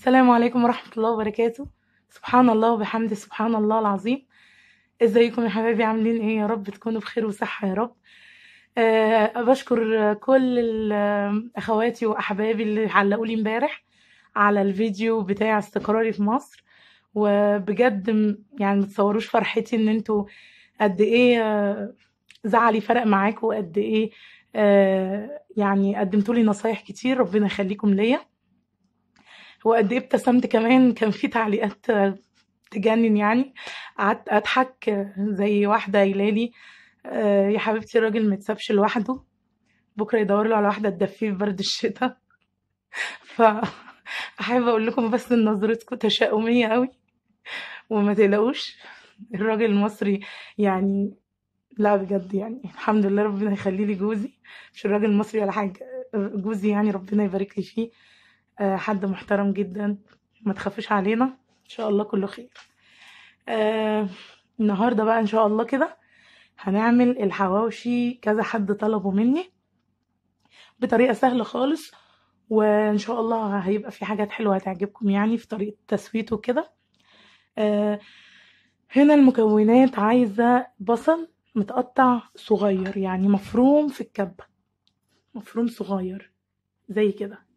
السلام عليكم ورحمة الله وبركاته. سبحان الله وبحمده، سبحان الله العظيم. ازيكم يا حبايبي، عاملين ايه؟ يا رب تكونوا بخير وصحة يا رب. بشكر كل اخواتي واحبابي اللي علقوا لي امبارح على الفيديو بتاع استقراري في مصر، وبجد يعني متصوروش فرحتي ان انتوا قد ايه زعلي فرق معاكم، وقد ايه يعني قدمتوا لي نصايح كتير، ربنا يخليكم ليا. وقد ايه ابتسمت كمان، كان في تعليقات تجنن، يعني قعدت اضحك زي واحدة قايله لي يا حبيبتي الراجل ما يتسابش لوحده، بكره يدور له على واحدة تدفيه في برد الشتاء. فاحب اقول لكم بس ان نظرتكم تشاؤميه قوي، وما تقلقوش الراجل المصري يعني لا بجد يعني الحمد لله ربنا يخلي لي جوزي، مش الراجل المصري ولا حاجة، جوزي يعني ربنا يبارك لي فيه، حد محترم جدا، ما تخافوش علينا ان شاء الله كله خير. النهارده بقى ان شاء الله كده هنعمل الحواوشي، كذا حد طلبه مني بطريقة سهلة خالص، وان شاء الله هيبقى في حاجات حلوة هتعجبكم يعني في طريقه تسويته كده. هنا المكونات، عايزه بصل متقطع صغير يعني مفروم في الكبه، مفروم صغير زي كده.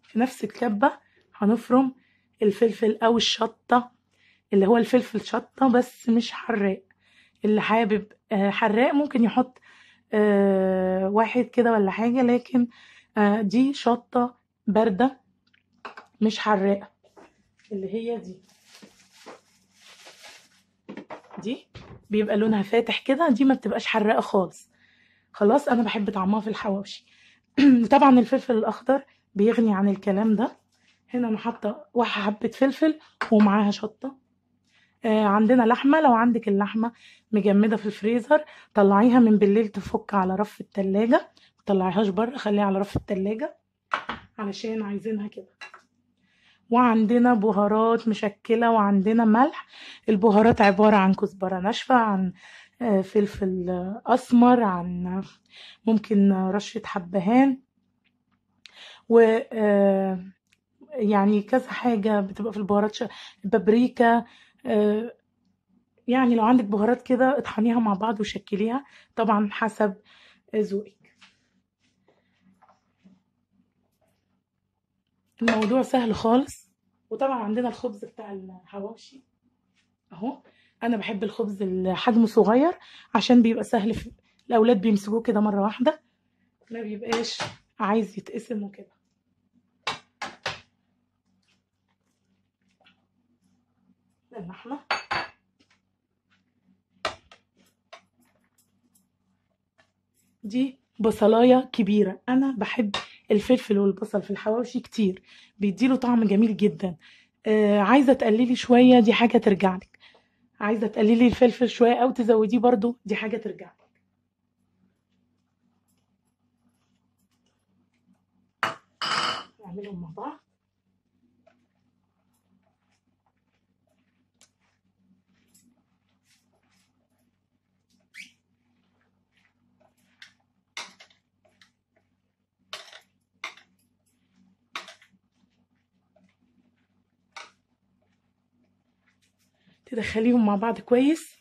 في نفس الكبه هنفرم الفلفل او الشطه، اللي هو الفلفل شطه بس مش حراق، اللي حابب حراق ممكن يحط واحد كده ولا حاجة، لكن دي شطه باردة مش حراقه، اللي هي دي بيبقى لونها فاتح كده، دي ما بتبقاش حراقه خالص. خلاص انا بحب طعمها في الحواوشي. طبعا الفلفل الاخضر بيغني عن الكلام ده. هنا انا حاطه حبه فلفل ومعاها شطه. عندنا لحمه، لو عندك اللحمة مجمده في الفريزر طلعيها من بالليل تفك على رف التلاجة، ما تطلعيهاش بره، خليها على رف التلاجة علشان عايزينها كده. وعندنا بهارات مشكلة، وعندنا ملح. البهارات عبارة عن كزبره ناشفة، عن فلفل اسمر، عن ممكن رشه حبهان، و يعني كذا حاجة بتبقى في البهارات، بابريكا، يعني لو عندك بهارات كده اطحنيها مع بعض وشكليها طبعا حسب ذوقك. الموضوع سهل خالص. وطبعا عندنا الخبز بتاع الحواوشي اهو، انا بحب الخبز اللي حجمه صغير عشان بيبقى سهل، في الاولاد بيمسكوه كده مرة واحدة، ما بيبقاش عايز يتقسم وكده. اللحمة دي بصلايه كبيرة، انا بحب الفلفل والبصل في الحواوشي كتير، بيديله طعم جميل جدا. عايزه تقللي شوية دي حاجة ترجع لك، عايزه تقللي الفلفل شوية او تزوديه برضو دي حاجة ترجع لك. نعملهم مع بعض. تدخليهم مع بعض كويس.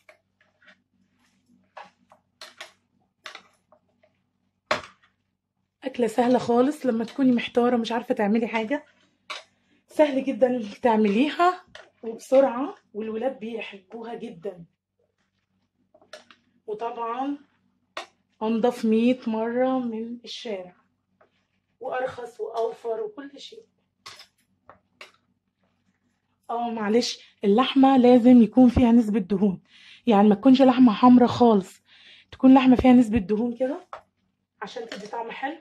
أكلة سهلة خالص، لما تكوني محتارة مش عارفة تعملي حاجة سهل جدا تعمليها وبسرعة، والولاد بيحبوها جدا. وطبعا أنضف 100 مرة من الشارع، وأرخص وأوفر وكل شيء. معلش اللحمة لازم يكون فيها نسبة دهون، يعني ما تكونش لحمة حمرا خالص، تكون لحمة فيها نسبة دهون كده عشان تدي طعم حلو.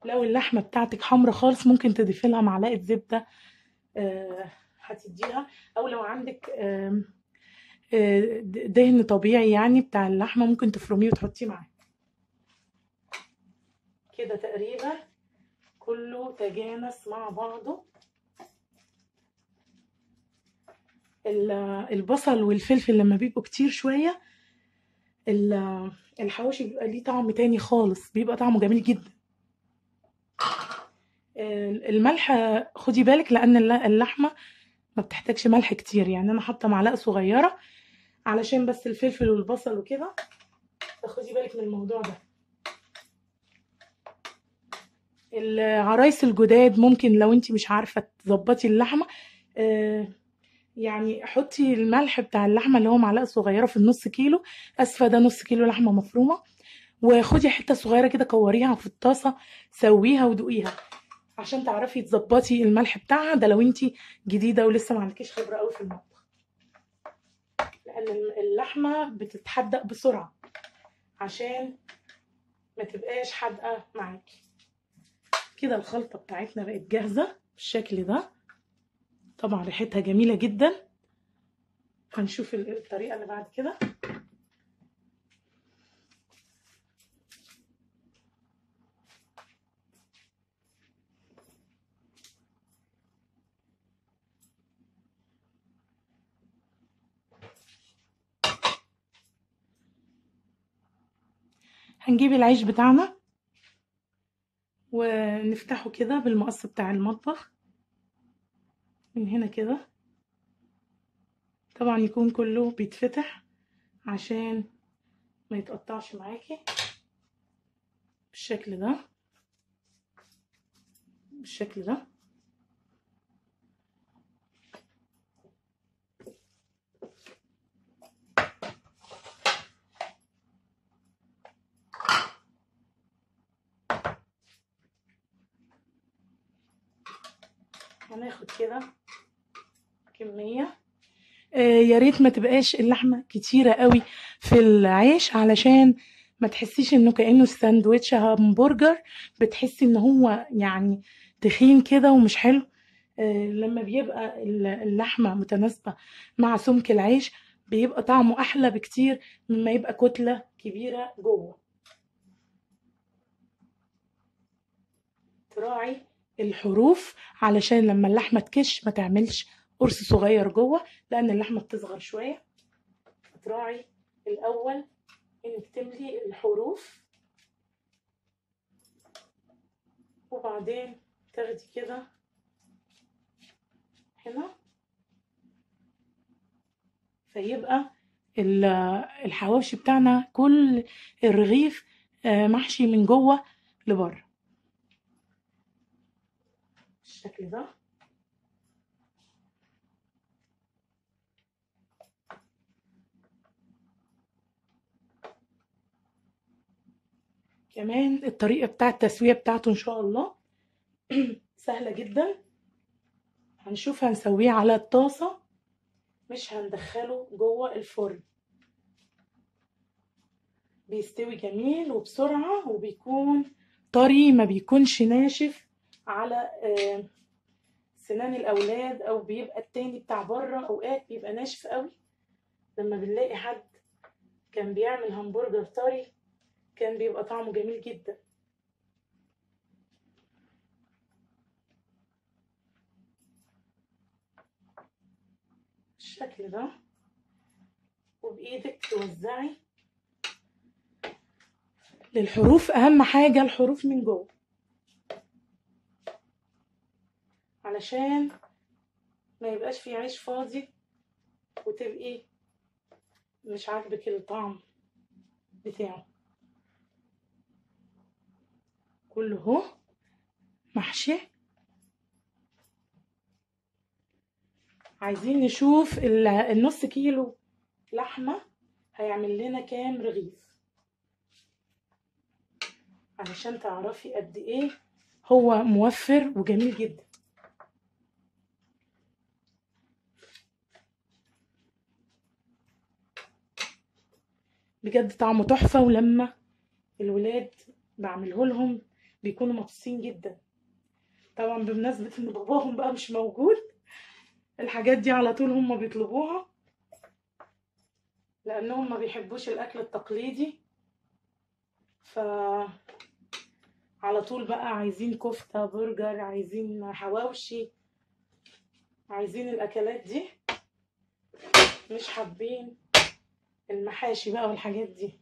لو اللحمة بتاعتك حمرا خالص ممكن تضيفي لها معلقة زبدة هتديها، او لو عندك دهن طبيعي يعني بتاع اللحمة ممكن تفرميه وتحطيه معاه كده. تقريبا كله تجانس مع بعضه. البصل والفلفل لما بيبقوا كتير شوية الحواوشي بيبقى ليه طعم تاني خالص، بيبقى طعمه جميل جدا. الملح خدي بالك، لان اللحمة ما بتحتاجش ملح كتير، يعني انا حاطه معلقه صغيرة علشان بس الفلفل والبصل وكده، فخدي بالك من الموضوع ده. العرايس الجداد ممكن لو انت مش عارفه تظبطي اللحمة، يعني حطي الملح بتاع اللحمة اللي هو معلقه صغيرة في النص كيلو، اسفه ده نص كيلو لحمه مفرومه، وخدي حتة صغيرة كده كوريها في الطاسه، سويها ودوقيها عشان تعرفي تظبطي الملح بتاعها. ده لو انت جديدة ولسه ما عندكيش خبره قوي في المطبخ، لان اللحمة بتتحدق بسرعة عشان ما تبقاش حادقه معاكي. كده الخلطة بتاعتنا بقت جاهزة بالشكل ده، طبعا ريحتها جميلة جدا. هنشوف الطريقة اللي بعد كده. هنجيب العيش بتاعنا ونفتحه كده بالمقص بتاع المطبخ من هنا كده، طبعا يكون كله بيتفتح عشان ما يتقطعش معاكي بالشكل ده، بالشكل ده. هناخد كده كمية، يا ريت ما تبقاش اللحمة كتيرة قوي في العيش علشان ما تحسيش انه كأنه ساندويتش همبرجر، بتحسي ان هو يعني تخين كده ومش حلو. لما بيبقى اللحمة متناسبة مع سمك العيش بيبقى طعمه احلى بكتير مما يبقى كتلة كبيرة جوه. تراعي الحروف علشان لما اللحمة تكش ما تعملش قرص صغير جوه، لان اللحمة بتصغر شوية. تراعي الاول انك تملي الحروف، وبعدين تاخدي كده هنا، فيبقى الحواوشي بتاعنا كل الرغيف محشي من جوه لبره بالشكل ده. كمان الطريقة بتاع التسوية بتاعته ان شاء الله سهلة جدا. هنشوف هنسويه على الطاسة، مش هندخله جوه الفرن. بيستوي جميل وبسرعة، وبيكون طري، ما بيكونش ناشف على سنان الاولاد، او بيبقى التاني بتاع بره اوقات بيبقى ناشف قوي. لما بنلاقي حد كان بيعمل همبرجر طري كان بيبقى طعمه جميل جدا. بالشكل ده، وبايدك توزعي للحروف. اهم حاجة الحروف من جوه علشان ما يبقاش في عيش فاضي وتبقي مش عاجبك الطعم بتاعه. كله اهو محشي. عايزين نشوف النص كيلو لحمة هيعمل لنا كام رغيف علشان تعرفي قد ايه هو موفر وجميل جدا. بجد طعمه تحفة، ولما الولاد بعمله لهم بيكونوا مبسوطين جدا. طبعا بمناسبة ان باباهم بقى مش موجود، الحاجات دي على طول هم بيطلبوها لانهم ما بيحبوش الاكل التقليدي، ف على طول بقى عايزين كفتة، برجر، عايزين حواوشي، عايزين الاكلات دي، مش حابين المحاشي بقى والحاجات دي.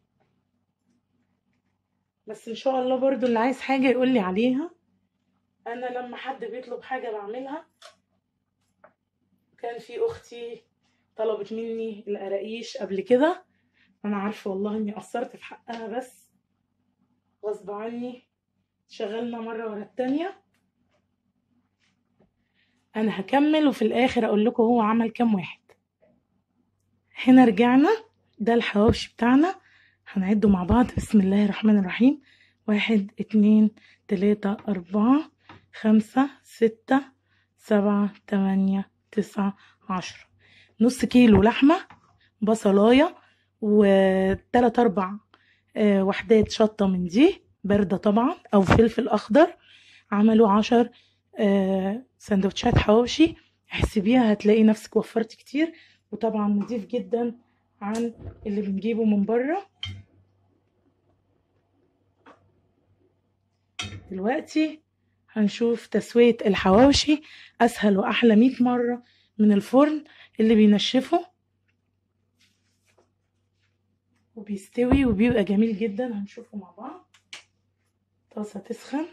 بس ان شاء الله برضو اللي عايز حاجة يقولي عليها، انا لما حد بيطلب حاجة بعملها. كان في اختي طلبت مني القراقيش قبل كده، انا عارفة والله اني قصرت في حقها، بس غصب عني شغلنا مرة ورا التانية. انا هكمل وفي الاخر اقول لكم هو عمل كام واحد. هنا رجعنا، ده الحواوشي بتاعنا، هنعده مع بعض. بسم الله الرحمن الرحيم. 1 2 3 4 5 6 7 8 9 10. نص كيلو لحمة، بصلاية، وتلات أربع وحدات شطة من دي باردة طبعا أو فلفل أخضر. عملوا 10 سندوتشات حواوشي. احسبيها هتلاقي نفسك وفرت كتير، وطبعا نضيف جدا عن اللي بنجيبه من بره. دلوقتي هنشوف تسوية الحواوشي، أسهل وأحلى 100 مرة من الفرن اللي بينشفه وبيستوي وبيبقى جميل جدا. هنشوفه مع بعض. طاسة تسخن،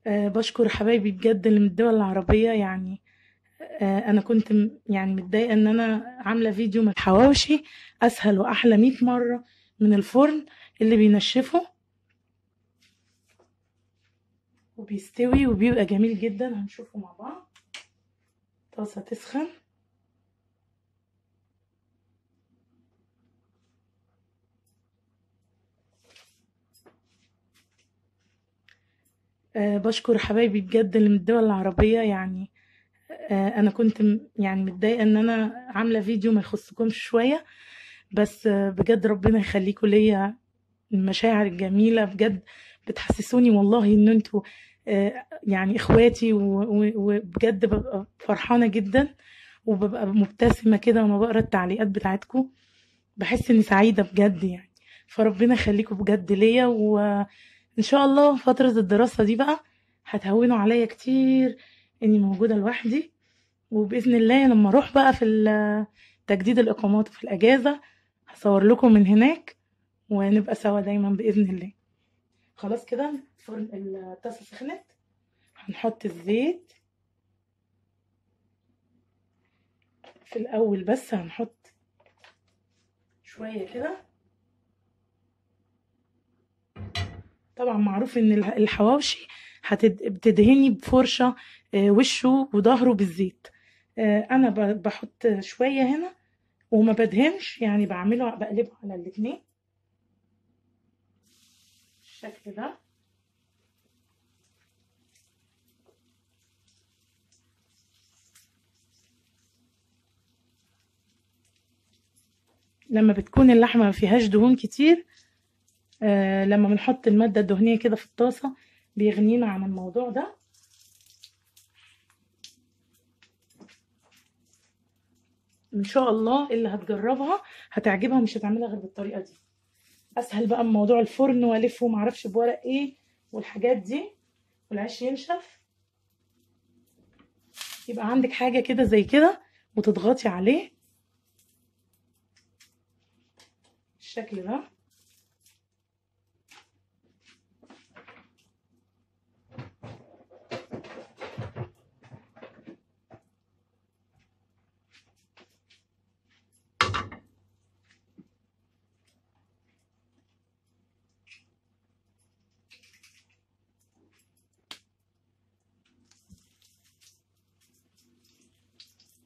بشكر حبايبي بجد اللي من الدول العربية. يعني انا كنت يعني متضايقة ان انا عاملة فيديو من الحواوشي، اسهل واحلى 100 مرة من الفرن اللي بينشفه وبيستوي وبيبقى جميل جدا. هنشوفه مع بعض. طاسة تسخن، بشكر حبايبي بجد اللي من الدول العربية. يعني انا كنت يعني متضايقة ان انا عاملة فيديو ما يخصكمش شوية، بس بجد ربنا يخليكم ليا. المشاعر الجميلة بجد بتحسسوني والله ان انتوا يعني اخواتي، وبجد ببقى فرحانة جدا وببقى مبتسمة كده وانا بقرا التعليقات بتاعتكم، بحس اني سعيدة بجد يعني. فربنا يخليكم بجد ليا، وان شاء الله فترة الدراسة دي بقى هتهونوا عليا كتير اني موجودة لوحدي، وبإذن الله لما اروح بقى في تجديد الاقامات وفي الاجازة هصور لكم من هناك ونبقى سوا دايما بإذن الله. خلاص كده فرن الطاسة سخنت، هنحط الزيت في الاول، بس هنحط شوية كده. طبعا معروف ان الحواوشي بتدهني بفرشة وشه وظهره بالزيت. انا بحط شوية هنا وما بدهنش، يعني بعمله بقلبه على الاتنين بالشكل ده. لما بتكون اللحمة ما فيهاش دهون كتير، لما بنحط المادة الدهنية كده في الطاسة بيغنينا عن الموضوع ده. ان شاء الله اللي هتجربها هتعجبها ومش هتعملها غير بالطريقة دي. اسهل بقى من موضوع الفرن والف ومعرفش بورق ايه والحاجات دي، والعيش ينشف. يبقى عندك حاجة كده زي كده وتضغطي عليه بالشكل ده.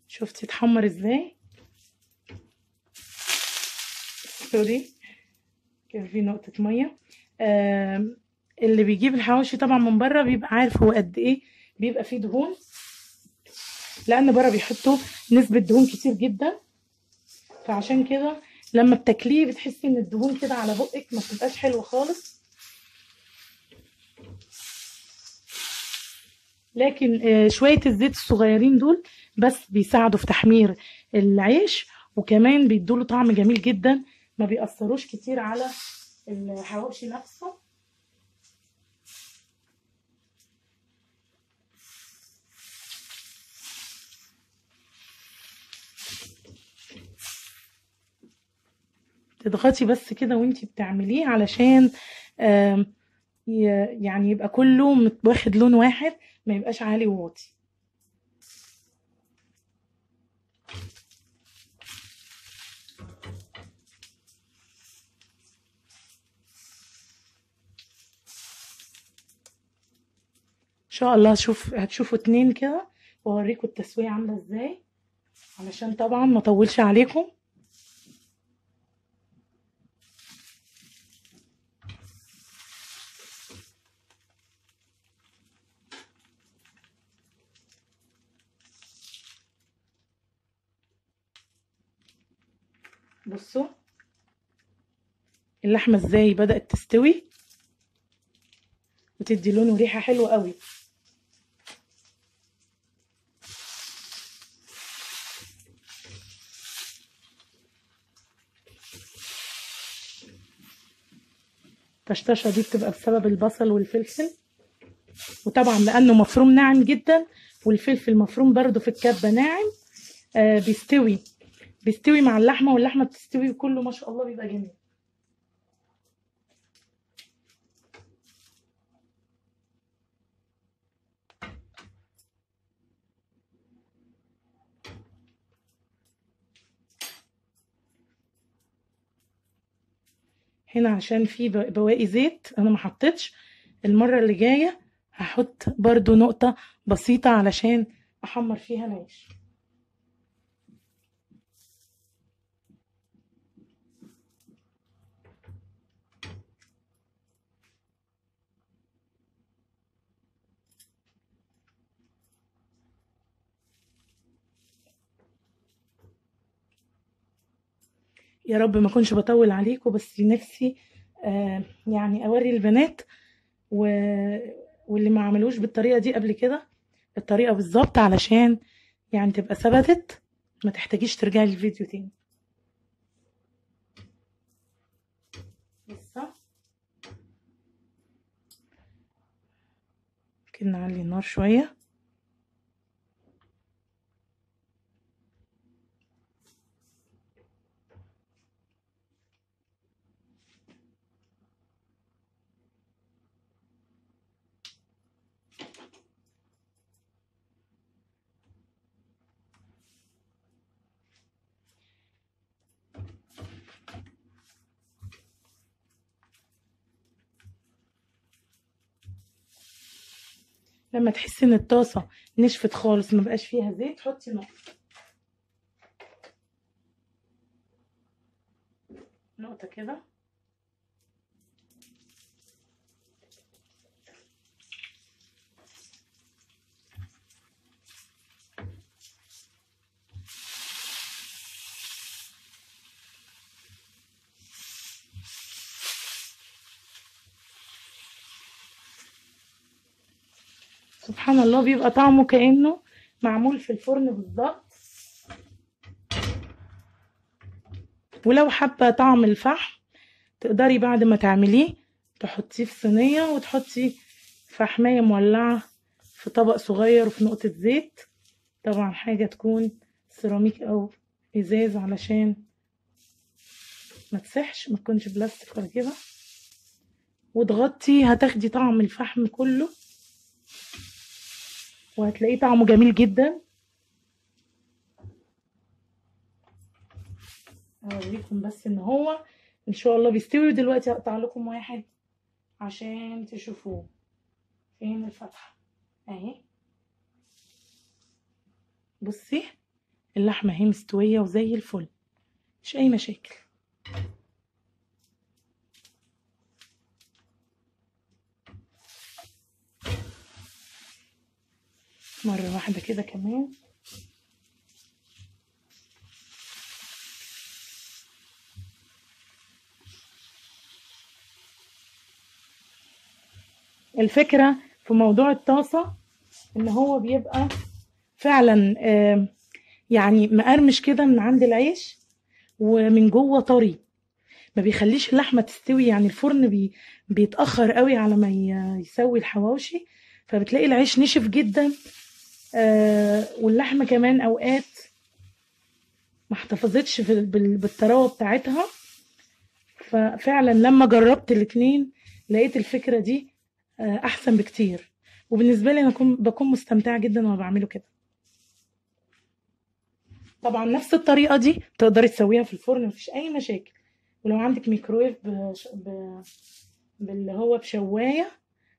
شفتي اتحمر ازاي؟ سوري كان في نقطة مية. اللي بيجيب الحواوشي طبعا من بره بيبقى عارف هو قد ايه بيبقى فيه دهون، لان بره بيحطوا نسبة دهون كتير جدا، فعشان كده لما بتاكليه بتحسي ان الدهون كده على بقك، ما بتبقاش حلوة خالص. لكن شوية الزيت الصغيرين دول بس بيساعدوا في تحمير العيش، وكمان بيدوله طعم جميل جدا، ما بيأثروش كتير على الحواوشي نفسه. تضغطي بس كده وانتي بتعمليه علشان يعني يبقى كله واخد لون واحد، ما يبقاش عالي وواطي. ان شاء الله هتشوفوا 2 كده واوريكم التسوية عامله ازاي، علشان طبعا ما اطولش عليكم. بصوا اللحمة ازاي بدأت تستوي وتدي لون وريحه حلوة قوي. الطشطشه دي بتبقى بسبب البصل والفلفل، وطبعا لانه مفروم ناعم جدا، والفلفل مفروم برده في الكبه ناعم، بيستوي مع اللحمة، واللحمة بتستوي وكله ما شاء الله بيبقى جميل. هنا عشان في بواقي زيت انا ما حطيتش، المرة اللي جاية هحط برضو نقطة بسيطة علشان احمر فيها العيش. يا رب ما اكونش بطول عليكم، بس نفسي يعني اوري البنات واللي ما عملوش بالطريقة دي قبل كده الطريقة بالظبط، علشان يعني تبقى ثبتت، ما تحتاجيش ترجعي للفيديو تاني. لسه ممكن نعلي النار شوية. لما تحسي ان الطاسه نشفت خالص ما بقاش فيها زيت، حطي نقطة نقطة كده. سبحان الله بيبقى طعمه كأنه معمول في الفرن بالظبط. ولو حابة طعم الفحم تقدري بعد ما تعمليه تحطيه في صينية، وتحطي فحماية مولعة في طبق صغير وفي نقطة زيت، طبعا حاجة تكون سيراميك او ازاز علشان ما تسحش، ما تكونش بلاستيك ولا كده، وتغطي، هتاخدي طعم الفحم كله وهتلاقيه طعمه جميل جدا. اوريكم بس ان هو ان شاء الله بيستوي. ودلوقتي هقطع لكم واحد عشان تشوفوه. فين الفتحة؟ اهي. بصي اللحمة اهي مستوية وزي الفل، مش اي مشاكل. مرة واحدة كده كمان. الفكرة في موضوع الطاسة ان هو بيبقى فعلا يعني مقرمش كده من عند العيش، ومن جوه طري، ما بيخليش اللحمة تستوي. يعني الفرن بيتأخر قوي على ما يسوي الحواوشي، فبتلاقي العيش نشف جدا، واللحمة كمان اوقات ما احتفظتش بالطراوة بتاعتها، ففعلا لما جربت الاتنين لقيت الفكرة دي احسن بكتير، وبالنسبة لي انا بكون مستمتعة جدا وانا بعمله كده. طبعا نفس الطريقة دي تقدري تسويها في الفرن، مفيش اي مشاكل. ولو عندك ميكرويف باللي هو بشواية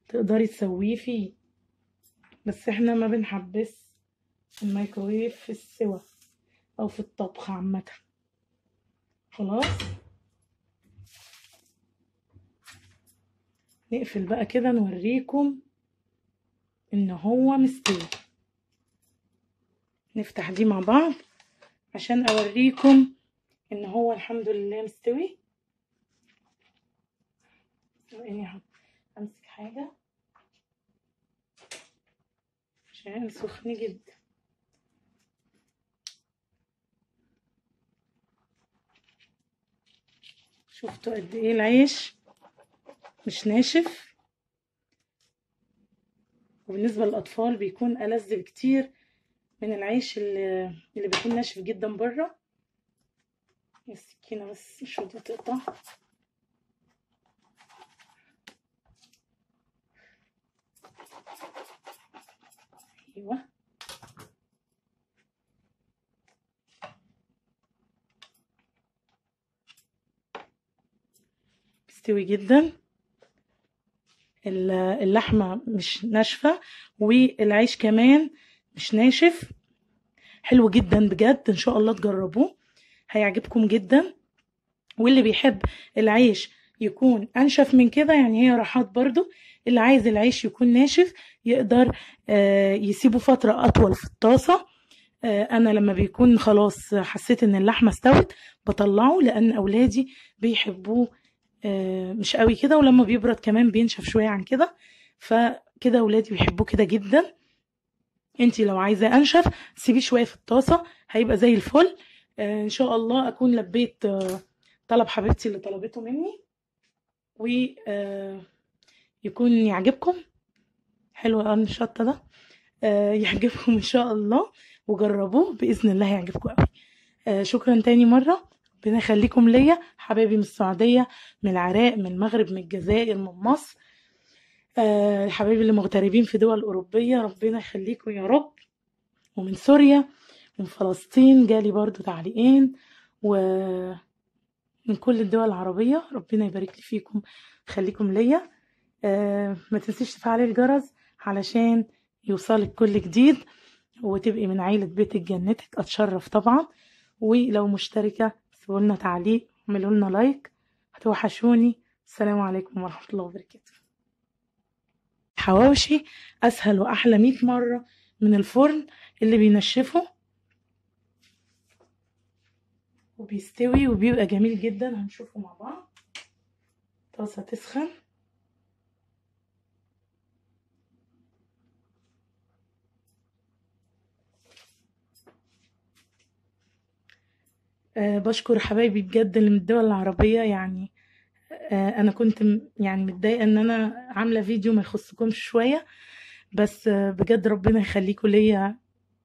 تقدري تسويه فيه، بس احنا ما بنحبس الميكرويف في السوى او في الطبخ عامة. خلاص نقفل بقى كده، نوريكم ان هو مستوي. نفتح دي مع بعض عشان اوريكم ان هو الحمد لله مستوي. اني امسك حاجة عشان سخن جدا. شفتوا قد ايه العيش مش ناشف؟ وبالنسبة للأطفال بيكون ألذ بكتير من العيش اللي بيكون ناشف جدا بره. السكينة بس مش راضية تقطع. ايوه مستوي جدا، اللحمة مش ناشفة والعيش كمان مش ناشف، حلو جدا بجد. ان شاء الله تجربوه هيعجبكم جدا. واللي بيحب العيش يكون انشف من كده، يعني هي راحات برضو، اللي عايز العيش يكون ناشف يقدر يسيبه فترة اطول في الطاسة. انا لما بيكون خلاص حسيت ان اللحمة استوت بطلعه، لان اولادي بيحبوه مش قوي كده، ولما بيبرد كمان بينشف شوية عن كده، فكده اولادي بيحبوه كده جدا. انتي لو عايزة انشف سيبيه شوية في الطاسة هيبقى زي الفل. ان شاء الله اكون لبيت طلب حبيبتي اللي طلبته مني، ويكون يعجبكم. حلو قرن الشطة ده، يعجبكم ان شاء الله، وجربوه باذن الله هيعجبكم قوي. شكرا تاني مرة، ربنا يخليكم ليا حبايبي من السعودية، من العراق، من المغرب، من الجزائر، من مصر، حبايبي اللي مغتربين في دول أوروبية ربنا يخليكم يا رب، ومن سوريا ومن فلسطين جالي برضو تعليقين، ومن كل الدول العربية ربنا يبارك لي فيكم خليكم ليا. ما تنسيش تفعلي الجرس علشان يوصلك كل جديد وتبقي من عيلة بيتك جنتك، اتشرف طبعا. ولو مشتركة سيبوا لنا تعليق، اعملوا لنا لايك، هتوحشوني. السلام عليكم ورحمة الله وبركاته. حواوشي اسهل واحلى 100 مرة من الفرن اللي بينشفه وبيستوي وبيبقى جميل جدا. هنشوفه مع بعض. طاسة تسخن، بشكر حبايبي بجد اللي من الدول العربية. يعني انا كنت يعني متضايقة ان انا عاملة فيديو ما يخصكمش شوية، بس بجد ربنا يخليكم ليا.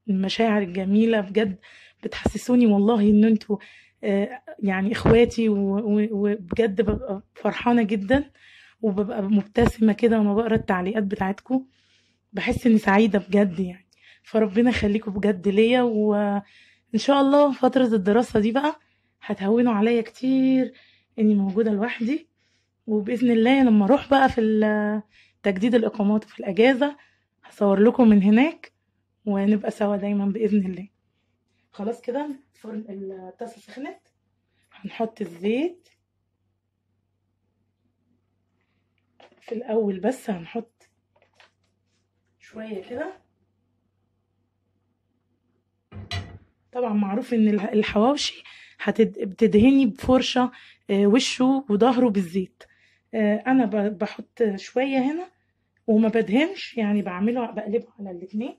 المشاعر الجميلة بجد بتحسسوني والله ان انتوا يعني اخواتي، وبجد ببقى فرحانة جدا وببقى مبتسمة كده وانا بقرا التعليقات بتاعتكم، بحس اني سعيدة بجد يعني. فربنا يخليكم بجد ليا، وان شاء الله فترة الدراسة دي بقى هتهونوا عليا كتير اني موجودة لوحدي، وبإذن الله لما اروح بقى في تجديد الاقامات وفي الاجازة هصور لكم من هناك ونبقى سوا دايما بإذن الله. خلاص كده فرن الطاسة سخنت، هنحط الزيت في الاول، بس هنحط شوية كده. طبعا معروف ان الحواوشي بتدهني بفرشة وشه وظهره بالزيت. انا بحط شوية هنا وما بدهنش، يعني بعمله بقلبه على الاتنين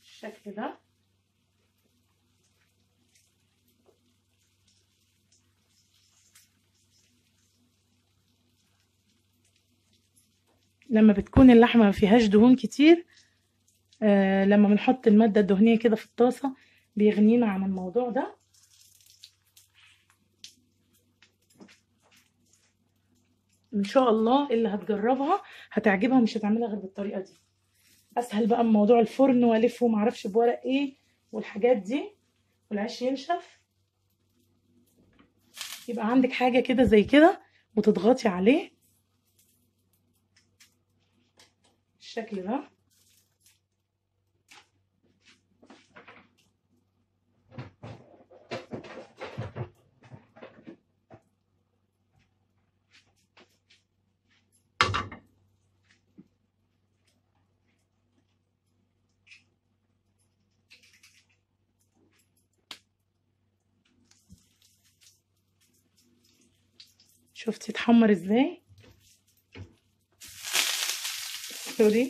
بالشكل ده. لما بتكون اللحمة ما فيهاش دهون كتير، لما بنحط المادة الدهنية كده في الطاسة بيغنينا عن الموضوع ده. ان شاء الله اللي هتجربها هتعجبها، مش هتعملها غير بالطريقة دي. اسهل بقى من موضوع الفرن والف ومعرفش بورق ايه والحاجات دي، والعيش ينشف. يبقى عندك حاجة كده زي كده وتضغطي عليه بالشكل ده. شفتي اتحمر ازاي؟ sorry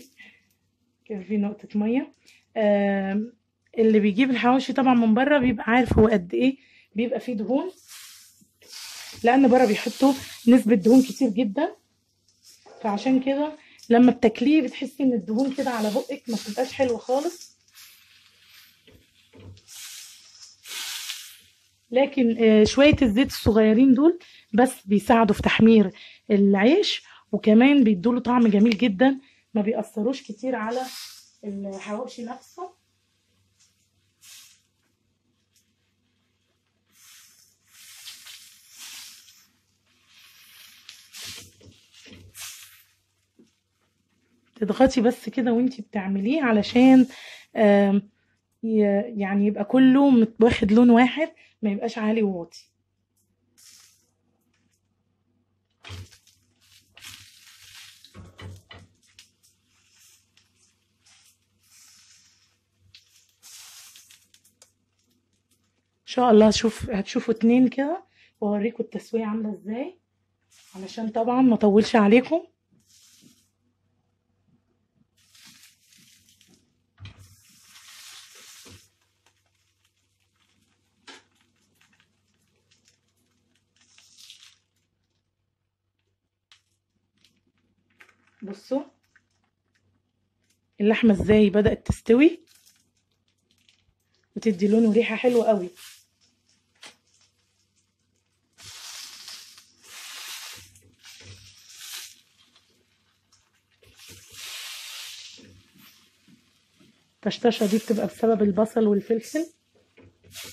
كان في نقطة مية. اللي بيجيب الحواوشي طبعا من بره بيبقى عارف هو قد ايه بيبقى فيه دهون، لان بره بيحطوا نسبة دهون كتير جدا، فعشان كده لما بتاكليه بتحسي ان الدهون كده على بقك، ما بتبقاش حلوة خالص. لكن شوية الزيت الصغيرين دول بس بيساعدوا في تحمير العيش، وكمان بيدوله طعم جميل جدا، ما بيأثروش كتير على الحواوشي نفسه. تضغطي بس كده وانتي بتعمليه علشان يعني يبقى كله واخد لون واحد، ما يبقاش عالي وواطي. ان شاء الله هتشوفوا 2 كده واوريكم التسوية عامله ازاي، علشان طبعا ما اطولش عليكم. بصوا اللحمة ازاي بدأت تستوي وتدي لون وريحه حلوة قوي. الطشطشه دي بتبقى بسبب البصل والفلفل،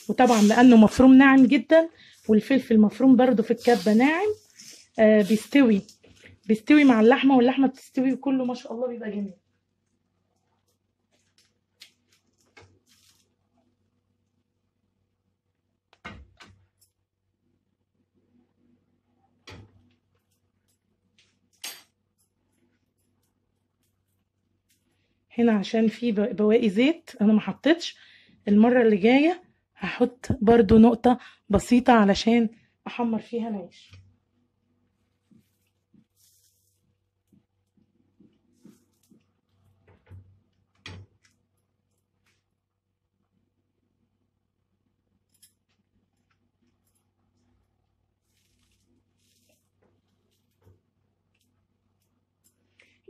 وطبعا لانه مفروم ناعم جدا، والفلفل مفروم برده في الكبه ناعم، بيستوي مع اللحمة، واللحمة بتستوي وكله ما شاء الله بيبقى جميل. هنا عشان في بواقي زيت انا ما حطيتش، المرة اللي جاية هحط برضو نقطة بسيطة علشان احمر فيها العيش.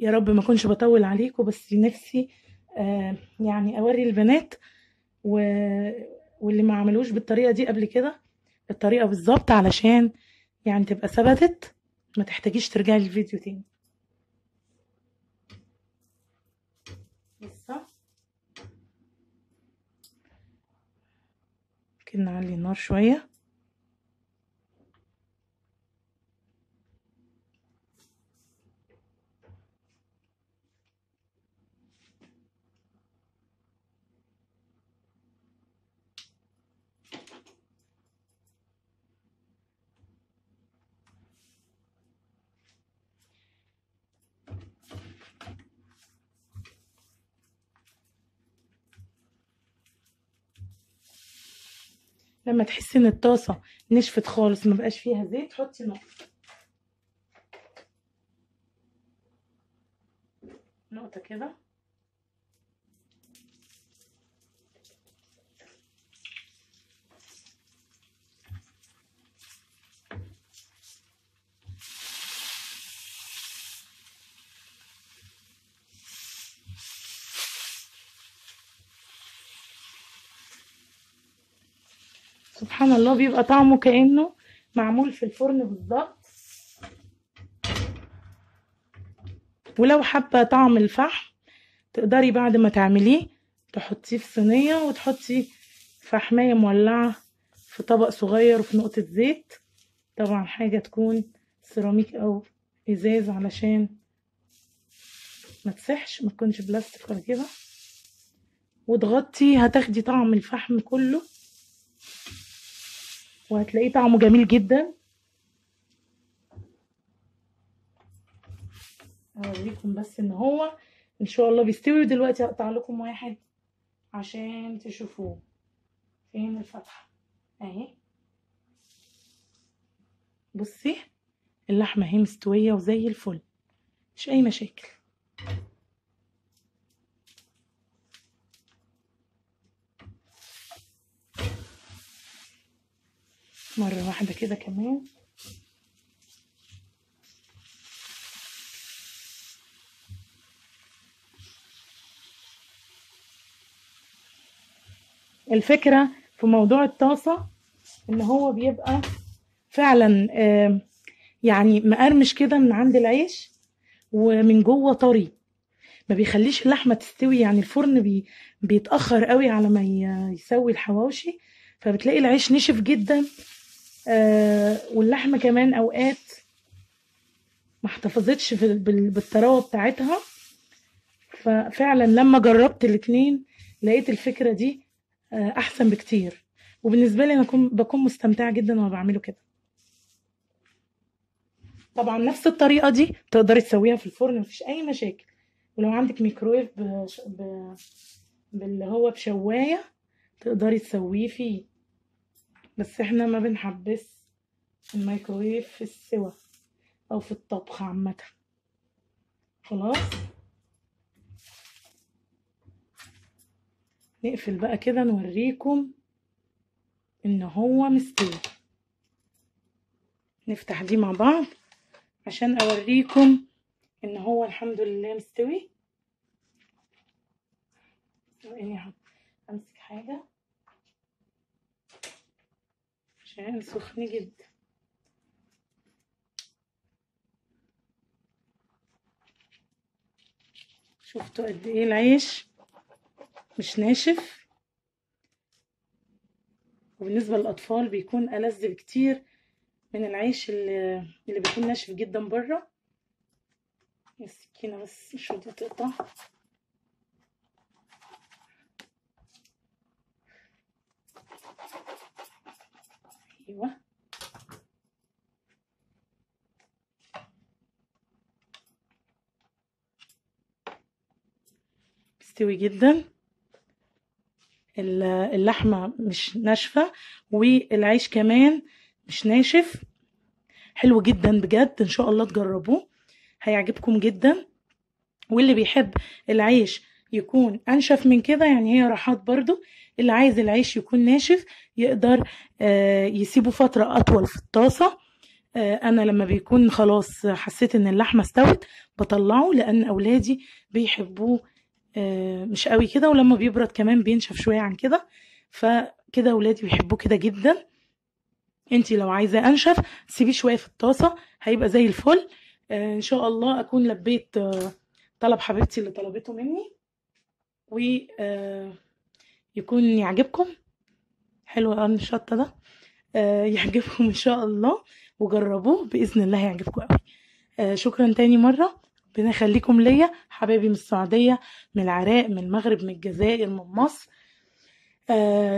يا رب ما اكونش بطول عليكم، بس نفسي يعني اوري البنات واللي ما عملوش بالطريقة دي قبل كده الطريقة بالظبط، علشان يعني تبقى ثبتت، ما تحتاجيش ترجعي للفيديو تاني. لسه ممكن نعلي النار شوية. لما تحسي ان الطاسه نشفت خالص ما بقاش فيها زيت، حطي نقطة نقطة كده. سبحان الله بيبقى طعمه كأنه معمول في الفرن بالظبط. ولو حابة طعم الفحم تقدري بعد ما تعمليه تحطيه في صينية، وتحطي فحماية مولعة في طبق صغير وفي نقطة زيت، طبعا حاجة تكون سيراميك او ازاز علشان ما تسحش، ما تكونش بلاستيك ولا كده، وتغطي، هتاخدي طعم الفحم كله وهتلاقيه طعمه جميل جدا. اوريكم بس ان هو ان شاء الله بيستوي. ودلوقتي هقطع لكم واحد عشان تشوفوه. فين الفتحة؟ اهي، بصي اللحمة اهي مستوية وزي الفل، مش اي مشاكل. مرة واحدة كده كمان. الفكرة في موضوع الطاسة ان هو بيبقى فعلا يعني مقرمش كده من عند العيش، ومن جوه طري، ما بيخليش اللحمة تستوي. يعني الفرن بيتأخر قوي على ما يسوي الحواوشي، فبتلاقي العيش نشف جدا، واللحمة كمان اوقات ما احتفظتش بالطراوة بتاعتها. ففعلا لما جربت الاتنين لقيت الفكرة دي احسن بكتير، وبالنسبة لي انا بكون مستمتعه جدا وانا بعمله كده. طبعا نفس الطريقة دي تقدري تسويها في الفرن، مفيش اي مشاكل. ولو عندك ميكرويف باللي هو بشوايه تقدري تسويه فيه، بس احنا ما بنحبس الميكرويف في السوى او في الطبخ عامة. خلاص نقفل بقى كده، نوريكم ان هو مستوي. نفتح دي مع بعض عشان اوريكم ان هو الحمد لله مستوي. اني امسك حاجة عشان سخن جدا. شفتوا قد ايه العيش مش ناشف؟ وبالنسبة للأطفال بيكون ألذ بكتير من العيش اللي بيكون ناشف جدا بره. السكينة بس مش راضية تقطع. ايوه مستوي جدا، اللحمة مش ناشفة والعيش كمان مش ناشف، حلو جدا بجد. ان شاء الله تجربوه هيعجبكم جدا. واللي بيحب العيش يكون انشف من كده، يعني هي راحات برضو، اللي عايز العيش يكون ناشف يقدر يسيبه فترة اطول في الطاسة. انا لما بيكون خلاص حسيت ان اللحمة استوت بطلعه، لان اولادي بيحبوه مش قوي كده، ولما بيبرد كمان بينشف شوية عن كده، فكده اولادي بيحبوه كده جدا. انتي لو عايزة انشف سيبيه شوية في الطاسة هيبقى زي الفل. ان شاء الله اكون لبيت طلب حبيبتي اللي طلبته مني، ويكون يعجبكم. حلو قرن الشطة ده، يعجبكم ان شاء الله، وجربوه باذن الله هيعجبكم قوي. شكرا تاني مرة، ربنا يخليكم ليا حبايبي من السعودية، من العراق، من المغرب، من الجزائر، من مصر،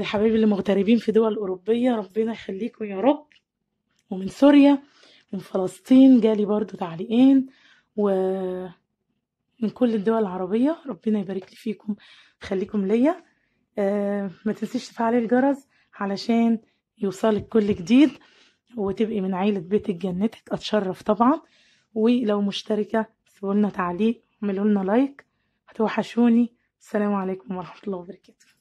حبايبي اللي مغتربين في دول أوروبية، ربنا يخليكم يا رب، ومن سوريا، من فلسطين جالي برضو تعليقين، ومن كل الدول العربية، ربنا يبارك لي فيكم خليكم ليا. ما تنسيش تفعلي الجرس علشان يوصلك كل جديد وتبقي من عيلة بيتك جنتك، اتشرف طبعا. ولو مشتركة سيبوا لنا تعليق، اعملوا لنا لايك، هتوحشوني. السلام عليكم ورحمة الله وبركاته.